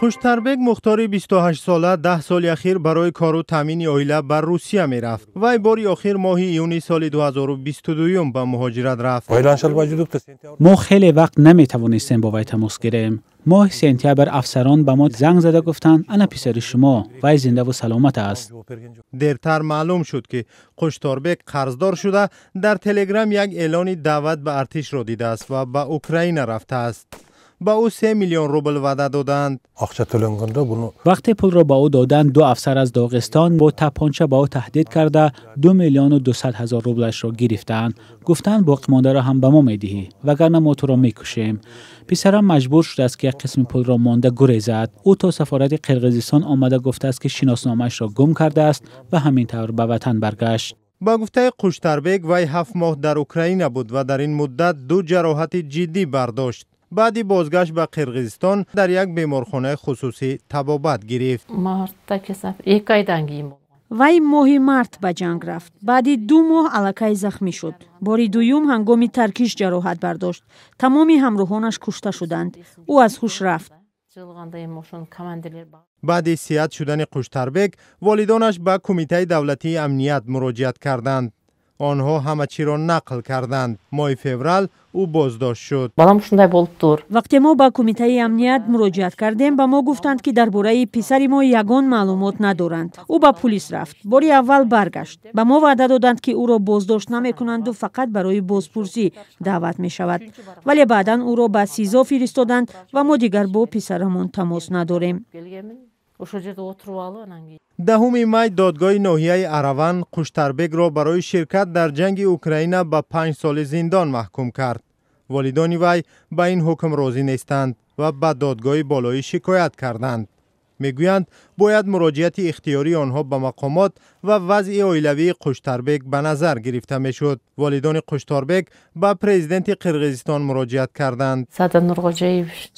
Қуштарбек Мухтори 28сола 10 соли ахир барои кору таъмини оила ба Русия мерафт. Вай бори охир моҳи июни соли 2022 ба муҳоҷират рафт. Мо хеле вақт наметавонистем бо вай тамос гирем. Моҳи сентябр афсарон ба мо занг зада гуфтанд: «Ана писари шумо, вай зиндаву саломат аст». Дертар маълум шуд, ки Қушторбек қарздор шуда, дар Телеграм як эълони даъват ба артишро дидааст ва ба Украина рафтааст. Ба ӯ 3 миллион рубл ваъда додаанд. Вақте пулро ба ӯ доданд, ду афсар аз Доғистон бо тапонча ба ӯ таҳдид карда, 2 миллиону 200 ҳазор рублашро гирифтаанд. Гуфтанд: «Боқимондаро ҳам ба мо медиҳӣ, вагарна мо туро мекушем». Писарам маҷбур шудааст, ки як қисми пулро монда гурезад. Ӯ то сафорати Қирғизистон омада, гуфтааст, ки шиносномаашро гум кардааст ва ҳамин тавр ба ватан баргашт. Ба гуфтаи Қуштарбек, вай 7 моҳ дар Украина буд ва дар ин муддат ду ҷароҳати ҷиддӣ бардошт. Баъди бозгашт ба Қирғизистон дар як беморхонаи хусусӣ табобат гирифт. Вай моҳи март ба ҷанг рафт. Баъди 2 моҳ аллакай захмӣ шуд. Бори дуюм ҳангоми таркиш ҷароҳат бардошт. Тамоми ҳамроҳонаш кушта шуданд. Ӯ аз ҳуш рафт. Баъди сиҳат шудани Қуштарбек волидонаш ба Кумитаи давлатии амният муроҷиат карданд. Онҳо ҳама чиро нақл карданд. Моҳи феврал ӯ боздошт шуд. Вақте мо ба Кумитаи амният муроҷиат кардем, ба мо гуфтанд, ки дар бораи писари мо ягон маълумот надоранд. Ӯ ба пулис рафт, бори аввал баргашт. Ба мо ваъда доданд, ки ӯро боздошт намекунанду фақат барои бозпурсӣ даъват мешавад, вале баъдан ӯро ба СИЗО фиристоданд ва мо дигар бо писарамон тамос надорем. 10 май додгоҳи ноҳияи Араван Қуштарбекро барои ширкат дар ҷанги Украина ба 5 соли зиндон маҳкум кард. Волидони вай ба ин ҳукм розӣ нестанд ва ба додгоҳи болоӣ шикоят карданд. Мегӯянд, бояд муроҷиати ихтиёрии онҳо ба мақомот ва вазъи оилавии Қуштарбек ба назар гирифта мешуд. Волидони Қушторбек ба президенти Қирғизистон муроҷиат карданд.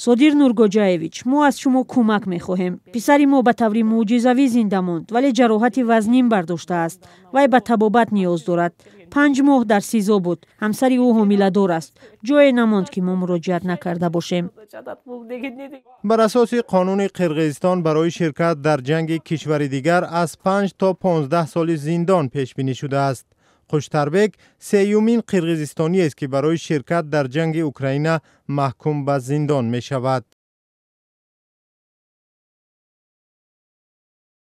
Содир Нургоҷаевич, мо аз шумо кӯмак мехоҳем. Писари мо ба таври мӯъҷизавӣ зинда монд, вале ҷароҳати вазнин бардоштааст. Вай ба табобат ниёз дорад. 5 моҳ дар СИЗО буд. Ҳамсари ӯ ҳомиладор аст. Ҷое намонд, ки мо муроҷиат накарда бошем. Бар асоси қонуни Қирғизистон барои ширкат дар ҷанги кишвари дигар аз 5 то 15 соли зиндон пешбинӣ шудааст. Қуштарбек сеюмин қирғизистониест, ки барои ширкат дар ҷанги Украина маҳкум ба зиндон мешавад.